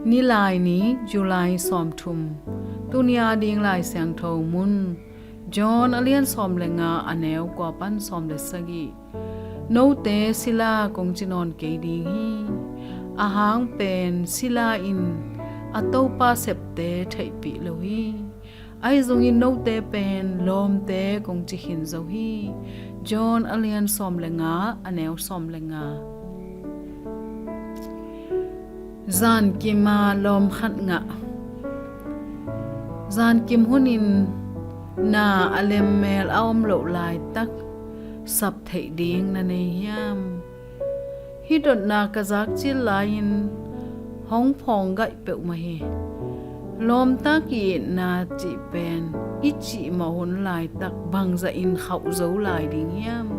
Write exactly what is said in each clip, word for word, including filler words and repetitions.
Nilaini, July sawmthum. Tuni a ding Lai Siangtho mun, John a lian sawm le nga, a neu kua pan sawm le sagih. Note sila kong ci nawn kei ding hi. Ahang pen sila in a topa septe theihpih lo hi. Ahi zongin note pen lawmte kong ci khin zo hi. John a lian sawm le nga, a neu sawm le nga. Zankim a lawm khat ngah. Zankim hunin na a lemmel a om loh laitak sap theih ding na nei hiam? Hih dotna ka zak cil lai-in hong phawng gaih peuhmah hi. Lawmta ki-itna cih pen i cihmawh hun laitak bangzah in khauh zo lai ding hiam?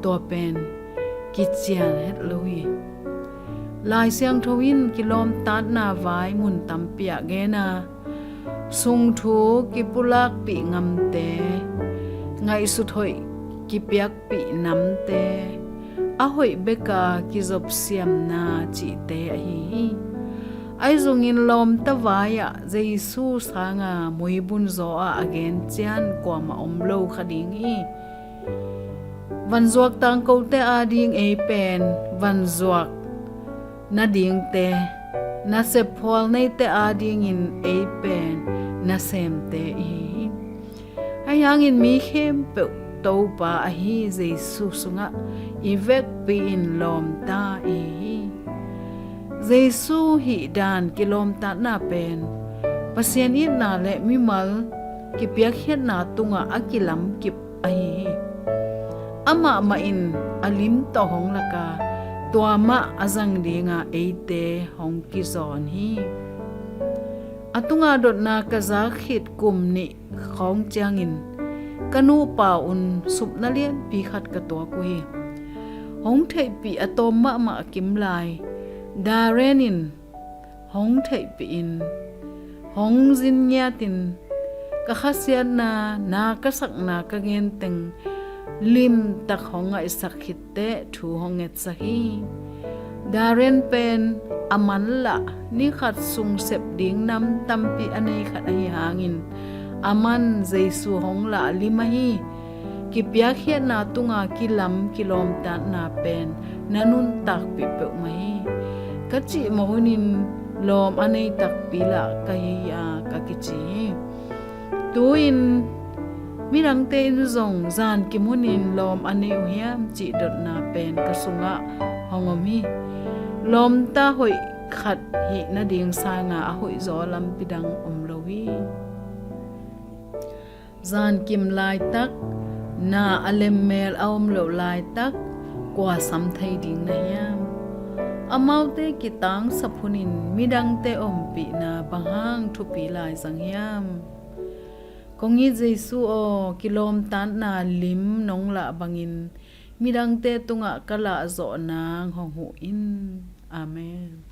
Tua pen kician het lo hi. Lai Siangtho in kilawmtatna vai mun tampi ah gen a, sungthu kipulakpih ngamte, ngaihsut hoih kipiakpih namte, a hoih beka kizopsiamna cihte ahi hi. Ahi zongin lawmta vai-ah Jesu sanga muibun zaw-a a gen cian kuamah om lo kha ding hi. Vanzuak tangkote ading ei pen vanzuak nadingte, nasep phual neite adingin ei pen nasemte ihi hi. Ahi hangin mi khempeuh Topa ahi Jesu sungah i vekpi-in lawmta ihi hi. Jesu hihdan kilawmtatna pen Pasian itna le mimal kipiakkhiatna tungah a kilamkip ahi hi. Amah mah in a lim tawh hong lak a, tua mah a zang dinga eite hong kizawn hi. A tunga dotna ka zak khit kum nih khawng ciangin ka nupa un supna lianpi khat ka tuak uh hi. Hong theihpih a tawm mahmah kim lai Darren in hong theihpih in, hong zin ngiatin, ka khasiatna, na ka sakna ka genteng limtak hong ngaihsak khit teh thu hong ngetsak hi. Darren pen a man lah ni khat sung sep ding nam tampi a nei khat ahi hangin, a man Jesu hong lah lim ahi. Kipiakkhiatna tunga kilam kilawmtatna pen na nuntakpih peuhmah hi. Ka cihmawh hunin lawm a nei takpi lah ka hi a ka kici hi. Tu-in midangte in zong zankim hunin lawm a nei uh hiam cih dotna pen ka sungah hong om hi. Lawmta hoih khat hih nading sanga a hoihzaw lampi dang om lo hi. Zankim laitak, na a lemmel a om loh laitak, kua sam thei ding na hiam? Amaute kitangsap hunin midangte ompihna bang hang thupi lai zang hiam? Kong it Jesu aw, kilawmtatna lim nong lah bangin midangte tungah ka lahzawh nang hong huh in. Amen.